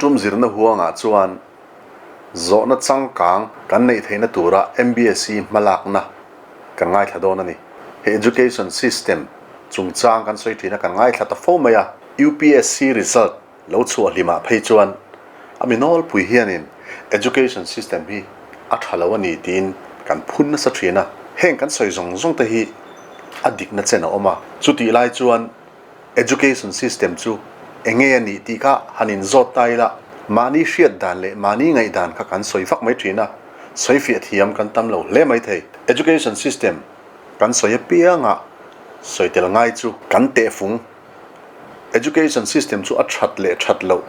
tum zirna huangah chuan zawhna changkang kan neih theihna tura MBSE hmalakna kan ngaithla dawn a ni. He education system chungchang kan sawi thin a, kan ngaithla ta fo mai a. UPSC result lo chhuah hlimah phei chuan a mi nawlpui hianin education system hi a tha lo a ni tiin kan phun nasa thin a. Heng kan sawi zawng zawng te hi a dikna chen a awm a. Chutih lai chuan education system chu eng nge a nih tih kha han inzawt ta ila, mahni hriat dan leh mahni ngaihdan kha kan sawi vak mai thin a, sawi fiah thiam kan tam lo hle mai thei. Education system kan sawi apiangah sawi tel ngai chu kan tehfung. Education system chu a that leh that loh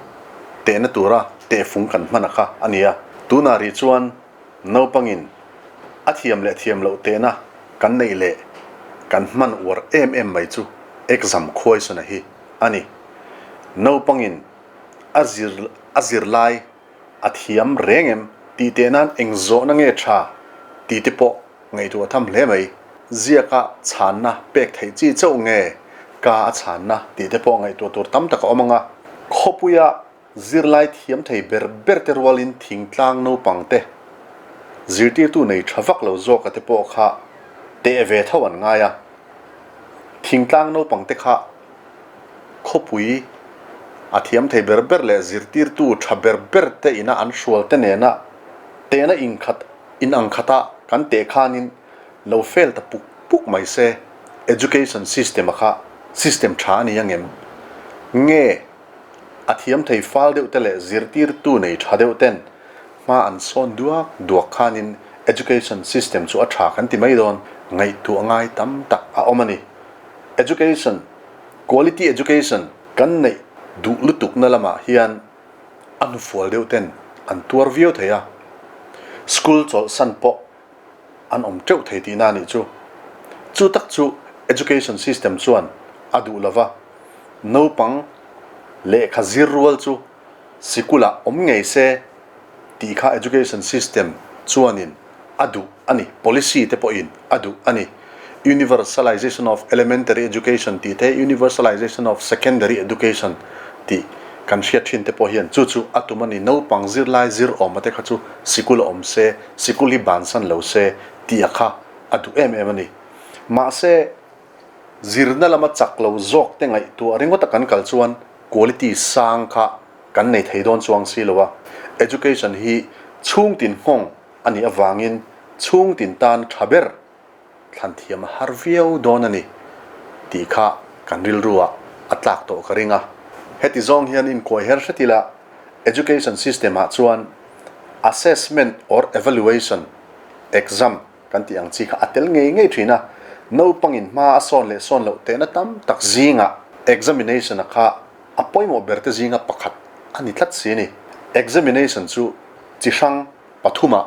tehna tura tehfung kan hman a kha a ni a. Tunah rih chuan naupangin a thiam leh thiam loh tehna kan neih leh kan hman uar em em mai chu exam khuaisana hi a ni. Naupangin a zir a zirlai a thiam reng em tih teh nan eng zawhna nge tha tih te pawh ngaihtuah tham hle mai. Ziaka chhanna pek theih chi chauh nge ka a chhanna tih te pawh ngaihtuah tur tam tak a awm ang a. Khawpuia zirlai thiam thei ber ber te rualin thingtlang naupang te zirtirtu nei tha vak lo zawka te pawh kha teh ve tho an ngai a. Thingtlang naupang te kha khawpui a thiam thei ber ber leh zirtirtu tha ber ber te ina an hrual te nena tehna inkhat inang khata kan teh khanin lo fail ta puk puk mai se education system a kha system tha a ni angem? Nge a thiam thei fal deuh te leh zirtirtu nei tha deuh ten hma an sawn duak duak khanin education system chu a tha kan ti mai dawn ngaihtuah ngai tam tak a awm a ni. Education, quality education kan neih duh lutukna lamah hian a hnufual deuh ten an tuar viau thei a, school chawlhsan pawh an awm teuh thei tihna a nih chu. Chu tak chu education system chuan a duh lova, naupang lehkha zir rual chu sikulah awm ngei se tih kha education system chuanin a duh a ni, policy te pawhin a duh a ni. Universalization of elementary education tih te, universalization of secondary education tih kan hriat thin te pawh hian chu chu a tum a ni. Naupang zirlai zir awma te kha chu sikul a awm se, sikul hi bansan lo se tih a kha a duh em em a ni. Mahse, zirna lama chak lo zawk te ngaihtuah ringawta kan kal chuan quality sang kha kan nei thei dawn chuang si lo a. Education hi chhungtin nghawng a nih avangin chhungtin tan tha ber thlan thiam a har viau dawn a ni tih kha kan rilruah a tlak tawh ka ring a. Heti zawng hian inkuai her hret ila, education system ah chuan assessment or evaluation, exam, kan tih ang chi kha a tel ngei ngei thin a, naupangin hma a sawn leh sawn loh tehna tam tak zingah examination a kha a pawimawh ber te zinga pakhat a ni tlat si a ni. Examination chu chi hrang pathumah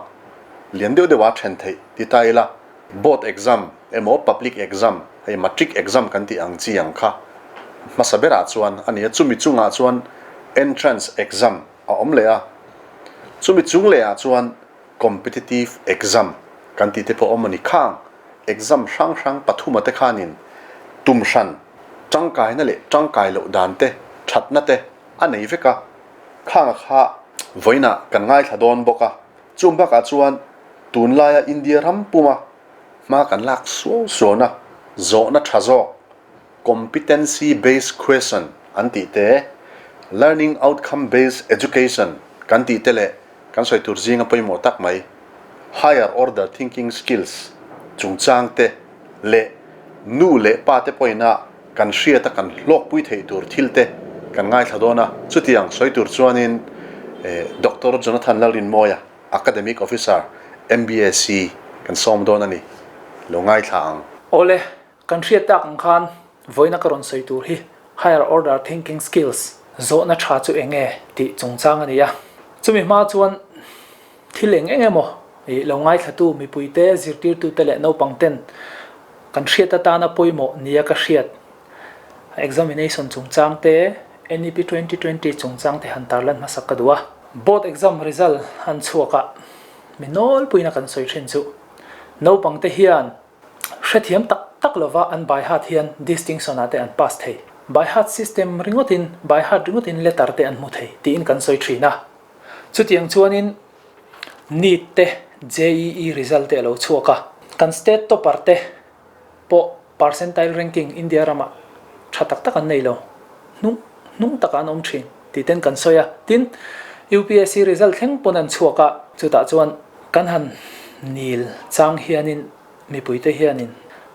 lian deuh deuha then theih ti ta ila, board exam emaw public exam, hei matric exam kan tih ang chi ang kha hmasa berah chuan a ni a, chumi chungah chuan entrance exam a awm leh a, chumi chung lehah chuan competitive exam kan tih te pawh awm a ni. Khang exam hrang hrang pathuma te khanin tum hran tangkaina leh tangkai loh dan te, thatna te a nei vek a, khanga kha vawiinah kan ngaithla dawn bawk a, chung bakah chuan tunlaia India ram puma hma kan lak suau suauna zawhna tha zawk, competency based question an tih te, learning outcome based education kan tih te leh kan sawi tur zinga pawimawh tak mai higher order thinking skills chungchang te leh nu leh pa te pawhina kan hriata kan hlawkpui theih tur thil te kan ngaithla dawn a, chutiang sawi tur chuanin Doctor Jonathan Lalrinmawia, Academic Officer, MBSC kan sawm dawn a ni, lo ngaithla ang. Awle, kan hriat tak ang khan vawiina ka rawn sawi tur hi Higher Order Thinking Skills zawhna tha chu eng nge tih chungchang a ni a. Chumi hma chuan thil eng eng emaw ih lo ngaithlatu mipuite, zirtirtute leh naupangten kan hriat atana pawimawh nia ka hriat examination chungchang te, NEP 2020 chungchang te han tarlan hmasak ka duh a. Board exam result han chhuak a, mi nawlpuina kan sawi thin chu naupangte hian Hrethiam tak tak lova an by heart hian distinction ah te an pass thei. By heart system ringawtin, by heart ringawtin letter te an hmu thei tiin kan sawi thin a. Chutiang chuanin NEET te, JEE result te a lo chhuak a. Kan state topper te pawh percentile ranking India ramah tha tak tak an nei lo, hnung hnung takah an awm thin tih ten kan sawi a. Tin, UPSC result thleng pawn an chhuak a, chutah chuan kan han nil chang hianin Mipuite hianin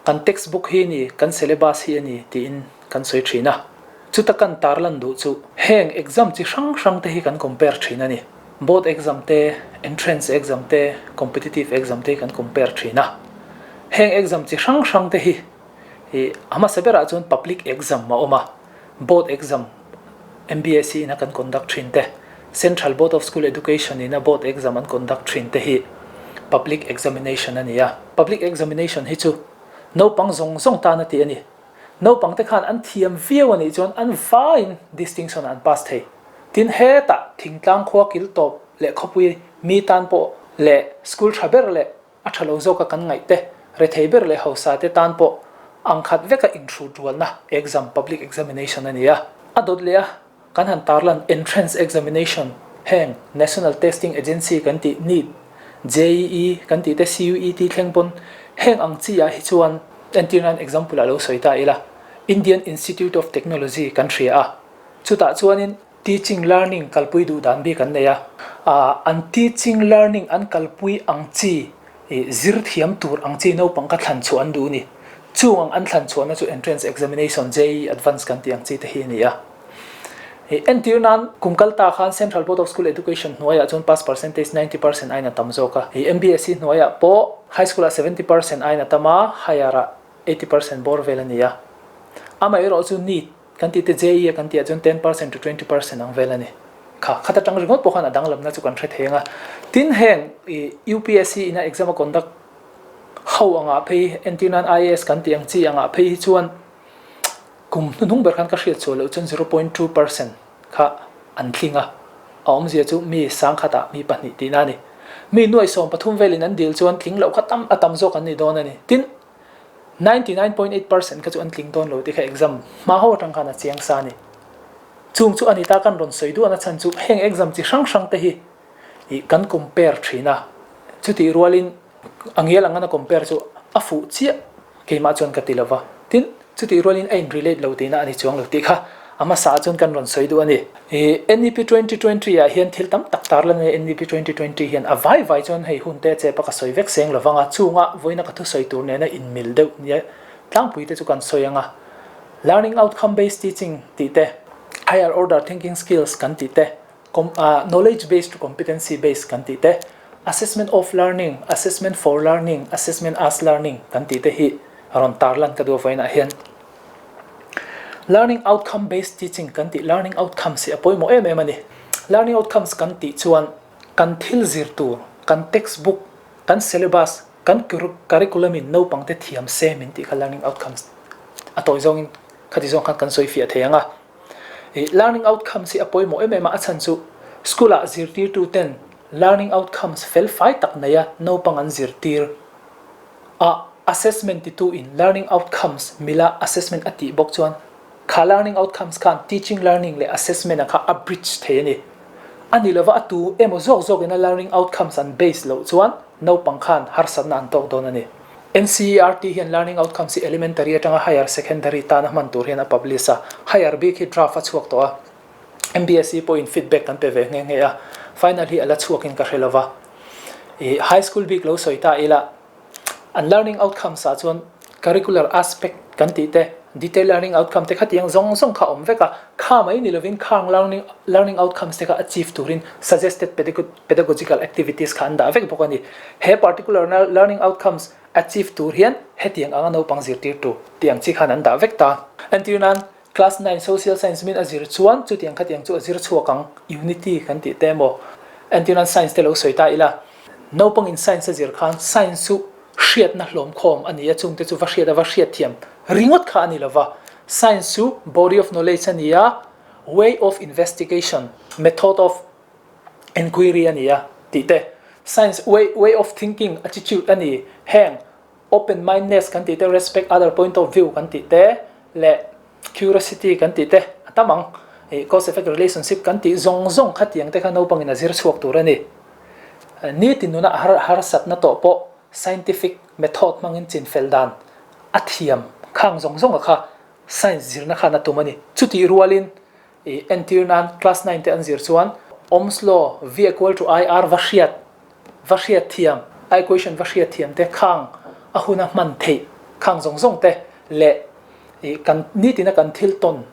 kan textbook hi ni, kan syllabus hi a ni tiin kan sawi thin a. Chuta kan tarlan duh chu heng exam chi hrang hrang te hi kan compare thin a ni. Board exam te, entrance exam te, competitive exam te hi kan compare thin a. Heng exam chi hrang hrang te hi ih a hmasa berah chuan public exam a awm a, board exam, MBSE ina kan conduct thin te, Central Board of School Education ina board exam an conduct thin te hi public examination a ni a. Public examination hi chu naupang zawng zawng tan a tih a ni. Naupang te khan an thiam viau a nih chuan an vaiin distinction ah an pass thei. Tin hetah thingtlang khua kil tawp leh khawpui mi tan pawh leh school tha ber leh A tha lo zawka kan ngaih te, rethei ber leh hausa te tan pawh ang khat veka inhrut rualna exam, public examination, a ni a. A dawt leh a, kan han tarlan entrance examination, heng National Testing Agency kan tih NEET, JEE kan tih te CUET thleng pawn heng ang chi ah hi chuan entir nan example ah lo sawi ta ila, Indian Institute of Technology kan hria a, chutah chuanin Teaching learning kalpui duh dan bik an nei a, an teaching learning an kalpui ang chi zir thiam tur ang chi naupang kha thlan chhuah an duh a ni. Chung ang an thlan chhuahna chu entrance examination JEE Advance kan tih ang chi te hi a ni a. Entir nan kum kal ta khan Central Board of School Education hnuaiah chuan pass percentage 90% aiin a tam zawk a, MBSE hnuaiah pawh high school ah 70% aiin a tam a, higher ah 80% bawr vel a ni a. Amaherawhchu chu NEET Kan tih te JE a kan tih ah chuan 10% to 20% ang vel a ni. Kha khat atang ringawt pawh khan a danglamna chu kan hre thei ang a. Tin heng i UPSC ina exam a conduct ho angah phei entir nan IAS kan tih ang chi angah phei hi chuan kum hnuhnung ber khan ka hriat chhuah loh chuan 0.2% kha an tling a. A awmzia chu mi sangkhatah mi pahnih tihna a ni. Mi nuaih 13 velin an dil chuan tling loh kha tam a tam zawk an ni dawn a ni. Tin 99.8 percent kha chu an tling dawn lo tih kha exam hma ho atang khan a chiang sa a ni. Chung chu a ni ta kan rawn sawi duhna chhan chu heng exam chi hrang hrang te hi ih kan compare thin a, chutih rualin a ngial ang a na compare chu a fuh chiah keimah chuan ka ti lo va, tin chutih rualin a in relate lo tihna a ni chuang lo tih kha a hmasa ah chuan kan rawn sawi duh a ni. Ih NEP 2020 ah hian thil tam tak tar lan a ni, NEP 2020 hian a vai vai chuan hei hun te chep a ka sawi vek seng lo vang a, chunga vawiina ka thusawi tur nena inmil deuh nia tlangpui te chu kan sawi ang a, Learning Outcome Based Teaching tih te, Higher Order Thinking Skills kan tih te, Knowledge Based to Competency Based kan tih te, Assessment of Learning, Assessment for Learning, Assessment as Learning kan tih te hi rawn tarlan ka duh a vawiinah hian. Learning outcome based teaching kan tih learning outcomes hi a pawimawh em em a ni. Learning outcomes kan tih chuan kan thil zir tur, kan textbook, kan syllabus, kan curriculum in naupang te thiam se min tih kha learning outcomes a tawi zawngin khati zawng khan kan sawi fiah thei ang a. Learning outcomes hi a pawimawh em em a, a chhan chu school ah zirtirtu ten learning outcomes fel fai tak neia naupang an zirtir a assessment titu in learning outcomes mila assessment a tih bawk chuan kha learning outcomes khan teaching learning leh assessment a kha a bridge thei a ni. A ni lova a tu emaw zawk zawk ina learning outcomes an base loh chuan naupang khan harsatna an tawk dawn a ni. NCERT hian learning outcomes hi elementary atanga higher secondary tana hman tur hian a publish a, higher bik hi draft a chhuak tawh a, MBSE pawhin feedback kan pe ve nghe nghe a, final hi a la chhuakin ka hre lova. Ih high school bik lo sawi ta ila, an learning outcomes ah chuan curricular aspect kan tih te, detail learning outcome te khatiang zawng zawng kha a awm vek a, kha mai ni lovin khang learning learning outcomes te kha achieve turin suggested pedagogical activities kha an dah vek bawk a ni. He particular learning outcomes achieve tur hian hetiang anga naupang zirtir tur tih ang chi khan an dah vek ta. Entir nan Class nine Social Science min a zir chuan chutiang khatiang chu a zir chhuak ang, Unity kan tih te emaw entirnan Science te lo sawi ta ila, naupangin Science a zir khan Science chu hriatna hlawmkhawm a ni a, chungte chu va hriat a va hriat thiam ringawt kha a ni lova, Science chu body of knowledge a ni a, way of investigation, method of enquiry a ni a tih te, Science way way of thinking, attitude a ni, heng open mindness kan tih te, respect other point of view kan tih te leh. Curiosity kan tih te a tam ang. Ih cause effect relationship kan tih zawng zawng khatiang te kha naupangin a zir chhuak tur a ni. Nitin nuna a harsatna tawh pawh scientific method hmangin chinfel dan a thiam khang zawng zawng a kha science zirna khan a tum a ni. Chutih rualin ih entir nan class nine te an zir chuan Ohm's law V equal to IR va hriat va hriat thiam a equation va hriat thiam te khang a huna hman theih khang zawng zawng te leh ih kan nitina kan thil tawn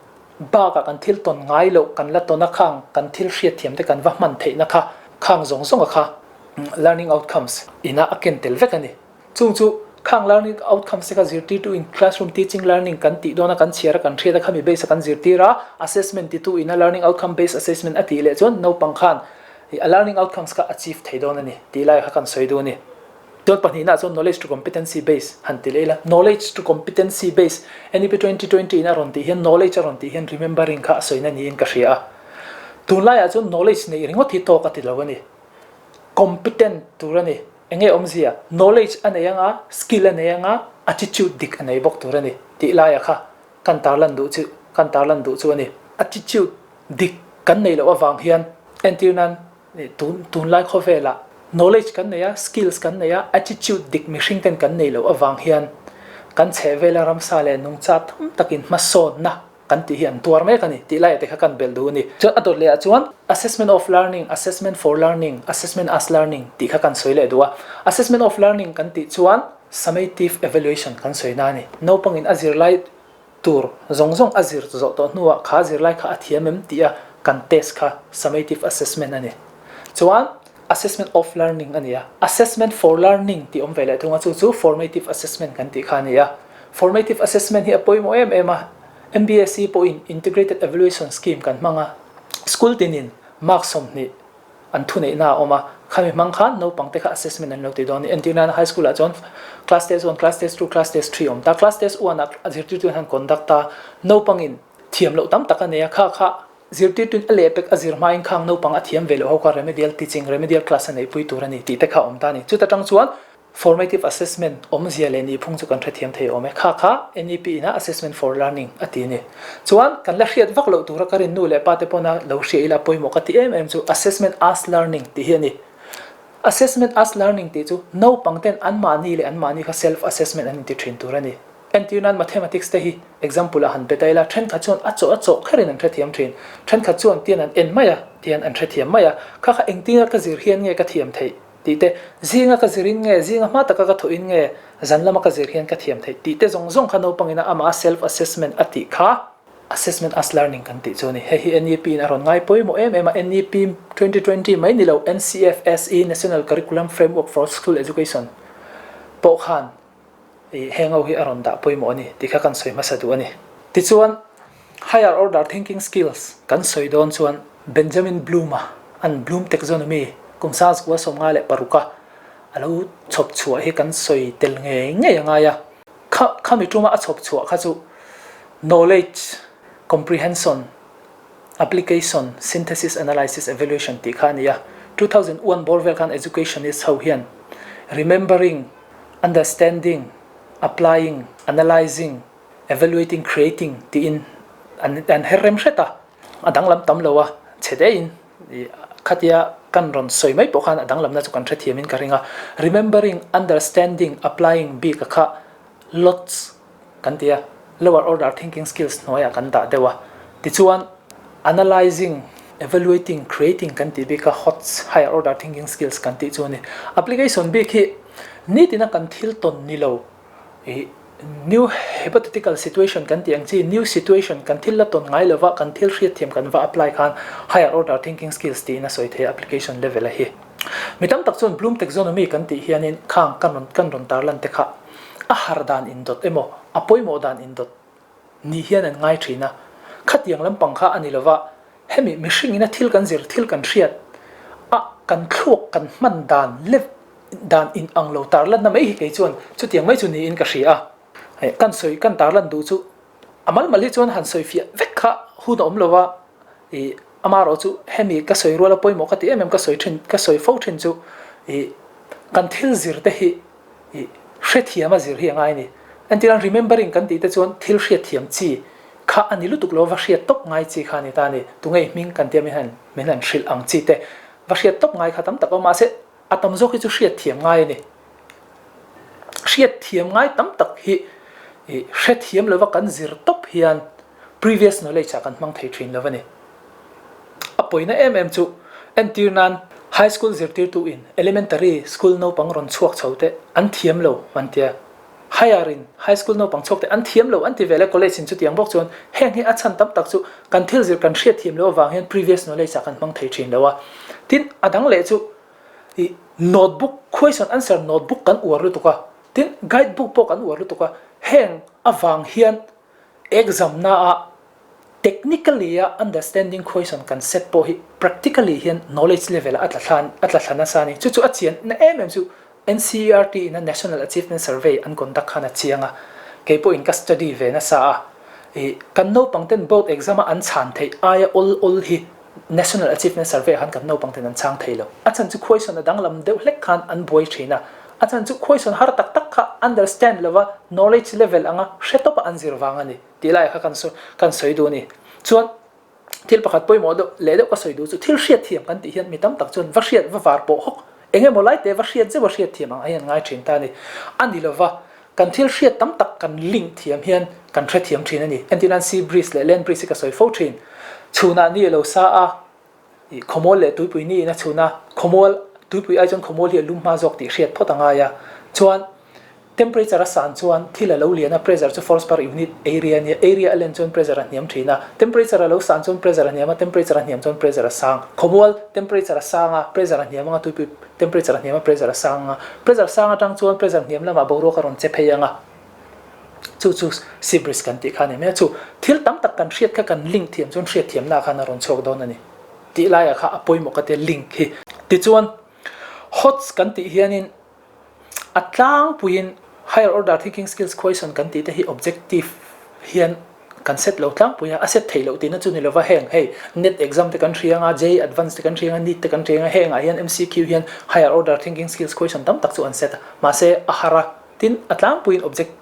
bakah kan thil tawn ngai loh kan la tawn a khang kan thil hriat thiam te kan va hman theihna kha khang zawng zawng a kha learning outcomes ina a ken tel vek a ni. Chung chu khang learning outcomes te kha zirtirtu in classroom teaching learning kan tih dawn a kan chhiar a kan hriat a khami base a kan zirtir a assessment titu ina learning outcome based assessment a tih leh chuan naupang khan a learning outcomes kha achieve thei dawn a ni tih lai kha kan sawi duh a ni. Chuan pahnihna ah chuan knowledge to competency base han ti leh ila knowledge to competency base NEP 2020 in a rawn tih hian knowledge a rawn tih hian remembering kha a sawina niin ka hria a. Tunlaiah chuan knowledge neih ringawt hi tawk a ti lo a ni. Competent tur a ni. Enge awmzia? Knowledge a nei anga, skill a nei anga, attitude dik a nei bawk tur a ni tih laia kha kan tarlan duh chu kan tarlan duh chu a ni. Attitude dik kan nei loh avang hian entir nan tun tunlai khawvelah knowledge kan nei a, skills kan nei a, attitude dik mihring ten kan nei loh avang hian kan chhehvela ramsa leh nungcha tam takin hmasawnna kan tih hi an tuar mek a ni tih laiah te kha kan belh duh a ni. Chuan a dawt lehah chuan assessment of learning, assessment for learning, assessment as learning tih kha kan sawi leh duh a. Assessment of learning kan tih chuan summative evaluation kan sawi na a ni. Naupangin a zirlai tur zawng zawng a zir zawh tawh hnuah kha zirlai kha a thiam em tih a kan test kha summative assessment a ni. Chuan assessment of learning a ni a. Assessment for learning tih awm ve leh thung a, chu chu formative assessment kan tih kha a ni a. Formative assessment hi a pawimawh em em a, MBSE pawhin Integrated Evaluation Scheme kan hmang a, school tinin mark 20 an thuneihna a awm a, khami hmang khan naupang te kha assessment an lo ti dawn a ni. Entir nan high school ah chuan class test one, class test two, class test three a awm ta, class test one ah zirtirtu in han conduct a, naupangin thiam loh tam tak a nei a, kha kha zirtirtuin a lehpek a zir hmain khang naupang a thiam ve loh ho kha remedial teaching, remedial class a neihpui tur a ni tih te kha a awm ta a ni. Chuta tang chuan Formative assessment awmzia leh nihphung chu kan hrethiam thei awm e. Kha kha NEP ina assessment for learning a ti a ni. Chuan kan la hriat vak loh tura ka rin nu leh pa te pawna lo hria ila pawimawh ka ti em em chu assessment as learning tih hi a ni. Assessment as learning tih chu naupang ten anmahni leh anmahni kha self assessment an inti thin tur a ni. Entir nan mathematics te hi example ah han pe ta ila thenkhat chuan a chawh a chawh kherin an hrethiam thin. Thenkhat chuan tian an en mai a, tian an hrethiam mai a. Kha kha engtin a ka zir hian nge ka thiam theih? Tih te, zinga ka zirin nge, zinga hma taka ka thawhin nge, zan lama ka zir hian ka thiam theih tih te zawng zawng kha naupangina amah self assessment a tih kha assessment as learning kan tih chu a ni. Hei hi NEP in a rawn ngai pawimawh em em a, NEP 2020 mai ni lo NCFSE, National Curriculum Framework for School Education, pawh khan Ih, heng ho hi a rawn dah pawimawh a ni tih kha kan sawi hmasa duh a ni. Tichuan, higher order thinking skills kan sawi dawn chuan Benjamin Bloom-a an Bloom taxonomy kum sazkua 56 a a lo chhawp chhuah hi kan sawi tel ngei ngei a ngai a. Kha, khami tuma a chhawp chhuah kha chu knowledge, comprehension, application, synthesis, analysis, evaluation tih kha a ni a. 2001 bawr vel khan educationist ho hian remembering, Understanding, Applying, Analyzing, Evaluating, Creating tiin an an her rem hret a, a danglam tam lo a, chhe deuhin khatia kan rawn sawi mai pawh khan a danglamna chu kan hrethiamin ka ring a. Remembering, Understanding, Applying bik a kha lots kan ti a, lower order thinking skills hnuaiah kan dah deuh a. Tichuan, analyzing, evaluating, creating kan tih bik kha HOTS, higher order thinking skills kan tih chu a ni. Application bik hi nitina kan thil tawn ni lo, ih new hypothetical situation kan tih ang chi, new situation kan thil la tawn ngai lova kan thil hriatthiam kan va apply khan higher order thinking skills tiin a sawi thei a application level a hi. Mi tam tak chuan Bloom taxonomy kan tih hianin khang kan rawn kan rawn tarlan te kha a har dan indawt emaw a pawimawh dan indawt ni hian an ngai thin a, khatiang lampang kha a ni lova, hemi mihring ina thil kan zir thil kan hriat a kan thluak kan hman dan leh dan in ang lo tarlanna mai hi kei chuan chutiang mai chu niin ka hria a, hei kan sawi kan tarlan duh chu a mal mal hi chuan han sawi fiah vek kha hun a awm lova ih amaherawh chu hemi ka sawi ruala pawimawh ka ti em em ka sawi thin ka sawi fo thin chu ih kan thil zir te hi Ih, hrethiam a zir hi a ngai a ni. Entirang remembering kan tih te chuan thil hriatthiam chi kha. kha a ni lutuk lo va hriat tawp ngai chi kha a ni ta a ni. Tunge i hming kan tia min han min han hrilh ang chi te va hriat tawp ngai kha tam tak a awm mahse a tam zawk hi chu hriat thiam ngai a ni. Hriat thiam ngai tam tak hi i hrethiam lova kan zir tawp hian previous knowledge ah kan hmang thei thin lo a ni. A pawina em em chu entir nan high school zirtirtu in elementary school naupang rawn chhuak chho te an thiam lo an tia. Higher in high school naupang chhuak te an thiam lo an ti vel e college in chutiang bawk chuan heng hi a chhan tam tak chu kan thil zir kan hriat thiam loh avang hian previous knowledge ah kan hmang thei thin lo a. Tin a dang leh chu i notebook question answer notebook kan uar lutuk a tin guide book pawh kan uar lutuk a heng avang hian exam na ah Technically a understanding question kan set pawh hi practically hian knowledge level ah a tla thlan a tla thla nasa a ni. Chu chu a chian na em em chu NCERT in a National Achievement Survey an conduct khan a chiang a, kei pawhin ka study ve nasa a, ih kan naupang ten board exam a an chhan theih aia awl awl hi National Achievement Survey ah khan kan naupang ten an chhang thei lo. A chhan chu question a danglam deuh hlek khan an buai thin a, a chhan chu question har tak tak kha understand lova knowledge level anga hre tawpa an zir vang a ni. Tih laiah kha kan kan sawi duh a ni. Chuan thil pakhat pawimawh deuh leh deuh ka sawi duh chu thil hriat thiam kan tih hian mi tam tak chuan va hriat va var pawh hawk eng emaw lai te va hriat zeuh a hriat thiam ang hi an ngai thin ta a ni. A ni lova kan thil hriat tam tak kan link thiam hian kan hrethiam thin a ni. Entir nan sea breeze leh land breeze hi ka sawi fo thin. Chhunah ni a lo sa a, Ih khawmual leh tuipui ni in a chhun a, khawmual tuipui ai chuan khawmual hi a lum hma zawk tih hriat phawt a ngai a. Chuan temperature a san chuan thil a lo lian a, pressure chu force per unit area a nia, area a len chuan pressure a hniam thin a, temperature a lo san chuan pressure a hniam a, temperature a hniam chuan pressure a sang. Khawmual temperature a sang a, pressure a hniam ang a, tuipui temperature a hniam a, pressure a sang ang a, pressure sang atang chuan pressure hniam lamah boruak a rawn che phei ang a. Chu chu Sibris kan tih kha a ni mai a, chu thil tam tak kan hriat kha kan link thiam chuan hriat thiamna khan a rawn chhuak dawn a ni tih laiah kha a pawimawh ka tia link hi. Tichuan HOTS kan tih hianin a tlangpuiin higher order thinking skills question kan tih te hi objective hian kan set lo tlangpui a, a set theih loh tihna chu ni lova heng hei net exam te kan hria anga, JEE advance te kan hria anga, NEET te kan hria anga hengah hian MCQ hian higher order thinking skills question tam tak chu an set a, mahse a har a. Tin, a tlangpuiin object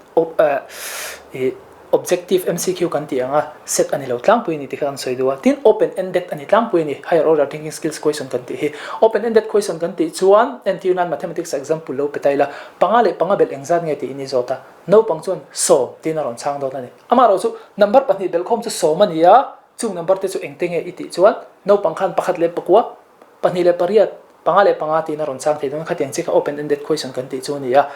ih objective MCQ kan tih anga set a ni lo tlangpui a ni tih kha kan sawi duh a. Tin, open ended a ni tlangpui a ni, higher order thinking skills question kan tih hi. Open ended question kan tih chuan entir nan mathematics example lo pe ta ila, panga leh panga belh engzat nge tiin i zawt a, naupang chuan sawm tiin a rawn chhang dawn a ni. Amaherawhchu number pahnih belhkhawm chu sawm a ni a, chung number te chu engte nge i tih chuan naupang khan pakhat leh pakua, pahnih leh pariat, panga leh panga tiin a rawn chang thei dawn a, khatiang chi kha open ended question kan tih chu a ni a.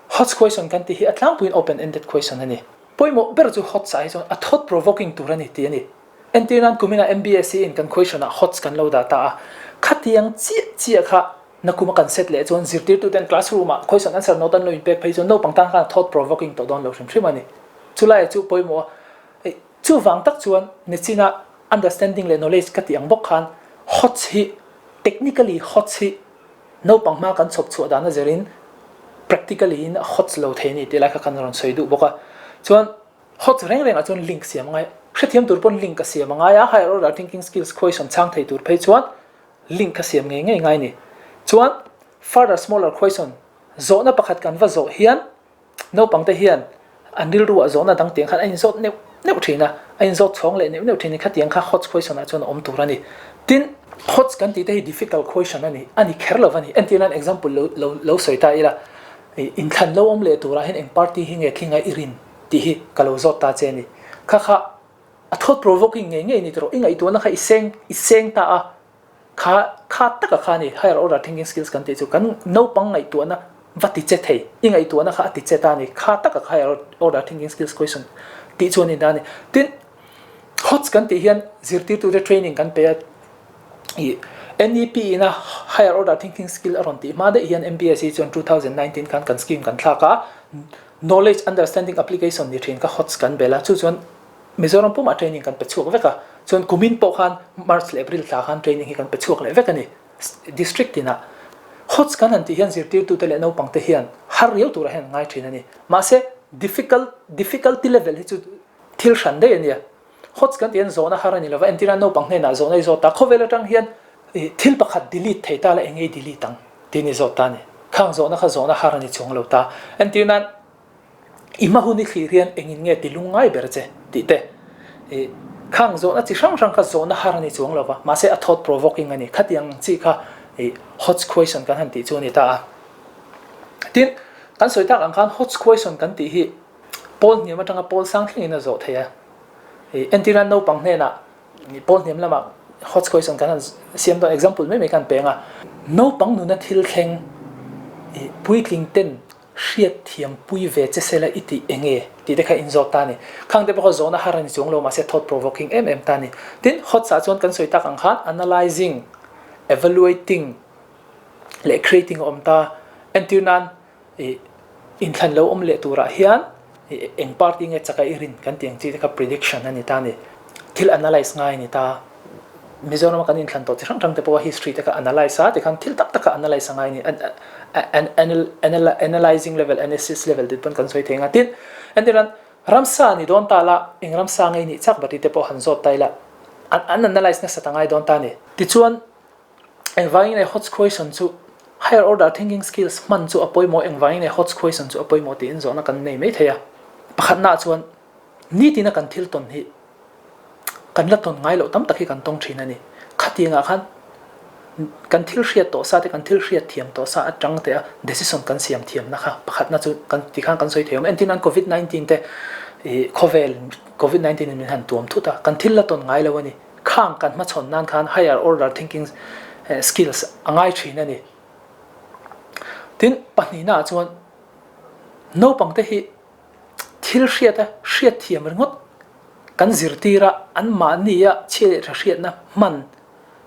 Hots question kan tih hi a tlangpuiin open ended question a ni. Pawimawh ber chu hots ah hi chuan a thought provoking tur a ni tih a ni. Entir nan kuminah MBSE in kan question ah hots kan lo dah ta a, khatiang chiah chiah kha nakuma kan set leh chuan zirtirtuten classroom ah question answer note an lo inpek phei chuan naupang tan khan a thought provoking tawh dawn lo hrim hrim a ni. Chulaiah chu pawimawh a. Chuvang tak chuan nichinah understanding leh knowledge ka tih ang bawk khan HOTS hi technically HOTS hi naupang hma kan chhawp chhuah dan a zirin practically in a HOTS lo thei a ni tih lai kha kan rawn sawi duh bawk a. Chuan HOTS reng rengah chuan link siam a ngai, hrethiam tur pawn link a siam a ngai a, higher order thinking skills khawi sawn chhang thei tur phei chuan link kha siam ngei ngei ngai a ni. Chuan further smaller question zawhna pakhat kan va zawh hian Naupang te hian an rilru ah zawhna dang tiang khan a inzawt neuh neuh thin a, a inzawt chhawng leh neuh neuh thin a, khatiang kha HOTS question ah chuan a awm tur a ni. Tin, HOTS kan tih te hi difficult question a ni, a ni kher lo va ni. Entir nan example lo lo lo sawi ta ila, ih inthlan lo awm leh turah hian eng party hi nge thling a i rin tih hi ka lo zawt ta che a ni. Kha kha a thought provoking ngei ngei ni tawh rawh, i ngaihtuahna kha i seng i seng ta a, Kha kha taka kha a ni, higher order thinking skills kan tih chu kan naupang ngaihtuahna va ti che thei, i ngaihtuahna kha a ti che ta a ni, kha taka kha higher order thinking skills question tih chu a ni ta a ni. Tin, HOTS kan tih hian zirtirtute training kan pe a, ih NEP ina higher order thinking skill a rawn tih hma daih hian MBSE chuan 2019 khan kan scheme kan thlak a, knowledge understanding application ni thin kha HOTS kan bel a, chu chuan Mizoram pumah training kan pe chhuak vek a, chuan kumin pawh khan March leh April thla khan training hi kan pe chhuak leh vek a ni. District tinah HOTS kan han tih hian zirtirtute leh naupangte hian har riau turah hian an ngai thin a ni. Mahse difficult difficulty level hi chu thil hran daih a nia. HOTS kan tih hian zawhna har a ni lova, entirna naupang hnenah zawhna i zawt ta, khawvel atang hian thil pakhat delete thei ta la eng nge i delete ang tiin i zawt ta a ni. Khang zawhna kha zawhna har a ni chuang lo ta. Entirna I hma hun i thlir hian engin nge ti lungngai ber che tih te. Ih, khang zawhna chi hrang hrang kha zawhna har a ni chuang lo va, mahse a thought provoking a ni. Khatiang ang chi kha ih hot question kan han tih chu a ni ta a. Tin, kan sawi tak ang khan hot question kan tih hi pawl hniam atanga pawl sang thlengin a zawh thei a. Ih, entir nan naupang hnenah pawl hniam lamah hot question kan han siam dawn example mai mai khan peng a. Naupang nuna thil thleng ih puitling ten hriat thiam pui ve che sela i tih eng nge tih te kha in zawt ta a ni. Khang te pawh kha zawhna har a ni chuang lo mahse thought provoking em em ta a ni. Tin, HOTS ah chuan kan sawi tak ang khan analyzing, evaluating leh creating a awm ta. Entir nan ih inthlan lo awm leh turah hian ih eng party nge chaka i rin kan tih ang chi te kha prediction a ni ta a ni. Thil analyze ngai a ni ta. Mizorama kan inthlan tawh chi hrang hrang te pawh a history te kha analyse a tikhan thil tak tak kha analyse a ngai a ni. Analysing level, analysis level tih pawn kan sawi thei ang a. Tin, entirnan ramsa ni dawn ta la, eng ramsa ngei nih chak bati te pawh han zawt ta ila, an analyse nasa ta ngai dawn ta a ni. Tichuan, engvangin nge Hotz question chu higher order thinking skills hman chu a pawimawh, engvangin nge Hotz question chu a pawimawh tiin zawhna kan nei mai thei a. Pakhatnaah chuan nitina kan thil tawn hi kan la tawn ngai loh tam tak hi kan tawng thin a ni. Khatiangah khan kan thil hriat tawh sa te, kan thil hriat thiam tawh sa atang te a decision kan siam thiamna kha pakhatna chu kan ti khan kan sawi thei awm. Entir nan Covid 19 te ih khawvel Covid 19 in min han tuam thut a, kan thil la tawn ngai lo a ni. Khang kan hmachhawn nan khan higher order thinking skills a ngai thin a ni. Tin, pahnihnaah chuan naupang te hi Thil hriat a hriat thiam ringawt kan zirtir a, anmahnia chhia leh tha hriatna hman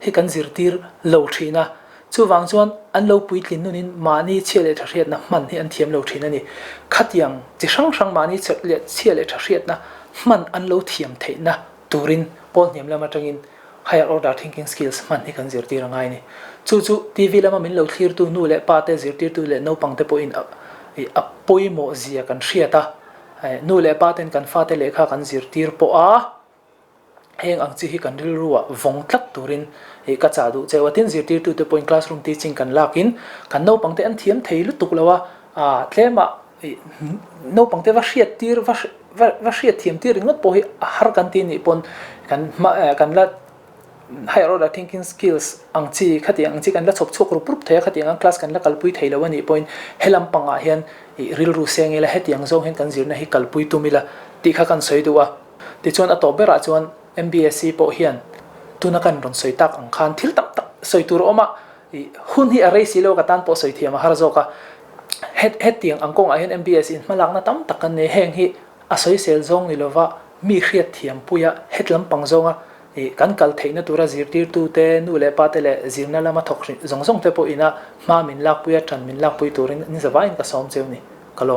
hi kan zirtir lo thin a. Chuvang chuan an lo puitlin nunin mahni chhia leh tha hriatna hman hi an thiam lo thin a ni. Khatiang chi hrang hrang mahni chhia leh tha hriatna hman an lo thiam theihna turin pawl hniam lam atangin higher order thinking skills hman hi kan zirtir a ngai a ni. Chu chu TV lama min lo thlirtu nu leh pa te, zirtirtu leh naupang te pawhin a pawimawh zia kan hriat a, nu leh pa ten kan fate lehkha kan zirtir pawh a, heng ang chi hi kan rilru ah vawng tlat turin ka chah duh cheu a. Tin, zirtirtu te pawhin classroom teaching kan lakin kan naupang te an thiam thei lutuk lo a, tlema Naupang te va hriat tir va va hriat thiam tir ringawt pawh hi a har kan ti nih pawn kan hma kan la higher order thinking skills ang chi khatiang ang chi kan la chhawp chhuak rup rup thei a khatiang ang class kan la kalpui thei lo a nih pawhin helam pangah hian ih rilru seng ila hetiang zawng hian kan zirna hi kalpui tum ila tih kha kan sawi duh a tichuan a tawp berah chuan M_B_S_C pawh hian tuna kan rawn sawi tak ang khan thil tam tak sawi tur a awm a I hun hi a rei si lo ka tan pawh sawi thiam a har zawk a. Het hetiang ang kawngah hian MBS in hmalakna tam tak kan nei. Heng hi a sawisel zawng ni lova mi hriat thiam puia het lampang zawnga i kan kal theihna tura zirtirtute, nu leh pate leh zirna lama thawk zawng zawng te pawh ina hma min lakpuia tan min lakpui turin ni zavaiin ka sawm cheu ni. Ka lawm.